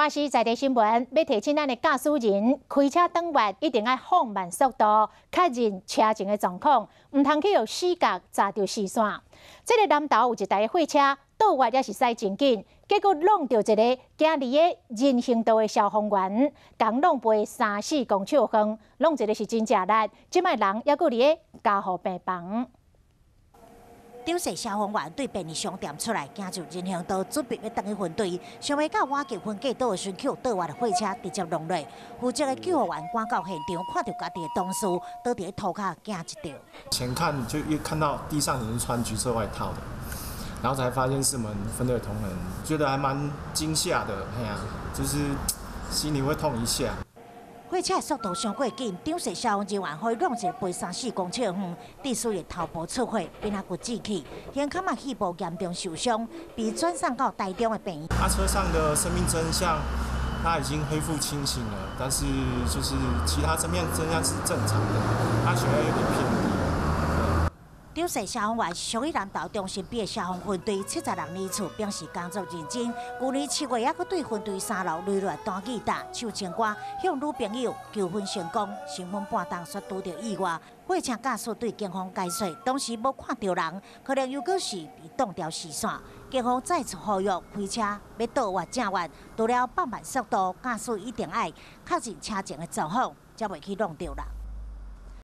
華視在地新聞欲提醒咱的駕駛人，開車轉彎一定愛放慢速度，確認車前的狀況，毋通去予死角閘著視線。這个南投有一台貨車倒彎也是駛真緊，結果挵著一个行佇个人行道的消防員，共挵飛三四公尺遠，挵一个是真正力。這擺人猶閣佇个加護病房。長勢消防員對便利商店出來，行入人行道，準備欲轉去分隊，想袂到倚近分隔島的時陣，倒彎的貨車直接挵落。負責的救護員趕到現場，看著家己的同事倒佇塗跤，驚一跳。前看就一看到地上有人穿橘色外套的，然後才發現是我們分隊同仁，覺得還蠻驚嚇的，嘿啊，就是心裡會痛一下。貨車速度傷過緊，長勢消防人員予伊挵一个飛三四公尺遠，致使伊頭部出血，邊仔骨折去，胸腔嘛肺部嚴重受傷，被轉送到台中的病院。他車上的生命徵象，他已經恢復清醒了，但是就是其他生命徵象是正常的，他血壓有點偏低。長勢消防員是屬於南投中心埤的消防分隊，76年次，平時工作認真。舊年7月，猶閣對分隊三樓墜落單機搭唱情歌，向女朋友求婚成功，新婚半冬煞拄著意外。貨車駕駛對警方解說，當時無看著人，可能猶閣是被擋掉視線。警方再次呼籲，開車欲倒彎正彎，除了放慢速度，駕駛一定愛確認車前的狀況，才袂去挵著人。